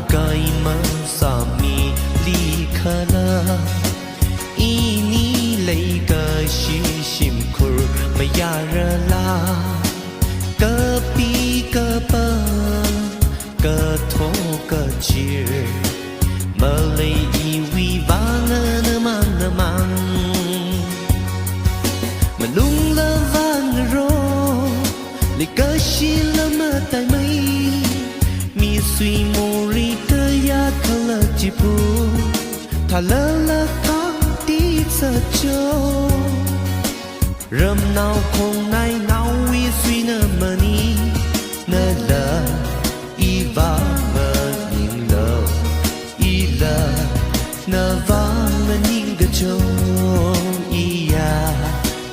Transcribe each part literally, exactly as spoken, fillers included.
Kai masāmili khala, ini leikashi shimkhur mayārala, kapi kapa, katho kachir, malei iwui vang namang namang. Malungla vāngarok, leikashila mataimei, misui morei kayā khala chipu, thalala khangatei zatcho. Ramnao khongnai naowui suina maningla, ivang maninglo, ila navang maning kacho iya.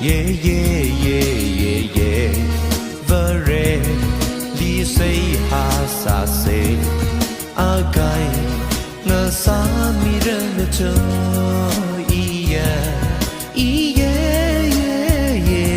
Ye, ye, ye, ye, ye. Vareli seihā sāsa, akai ngasāmira nacho iya. Iye, ye, ye.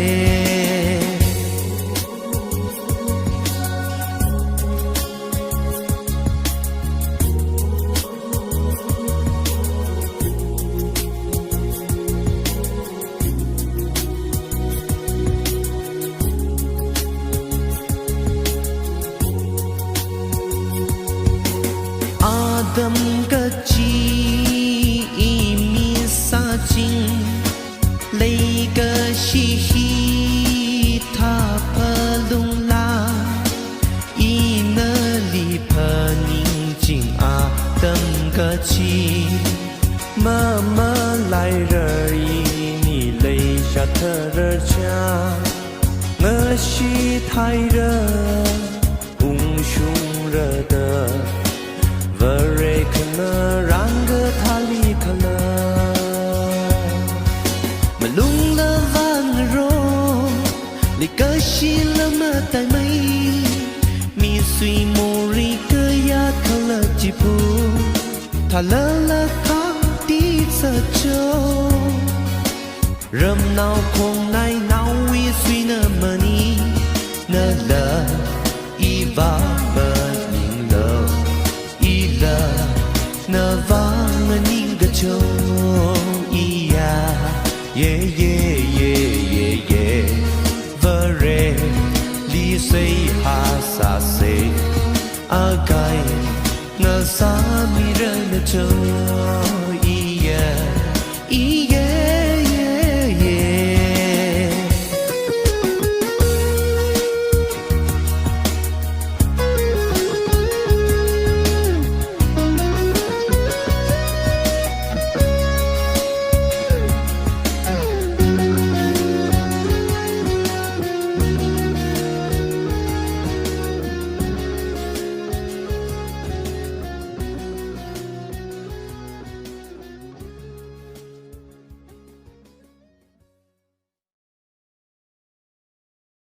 Atam kachi imi sāching, leikashi hithā phalungla, inali phaningching atam kachi, mamalairar ini leishatharar cha, ngashit haira, ungshungra da, Vare khangarān kathāli khala. Malungla vāngarok, leikashila mataimei, misui morei kayā khala chipu, thalala khangatei zatcho. Ramnao khongnai naowui suina maningla, ivang maninglo, ila navang maning kacho iya. Ye, ye, ye, ye, ye. Vareli seihā sāsa, akai ngasāmira nacho iya. I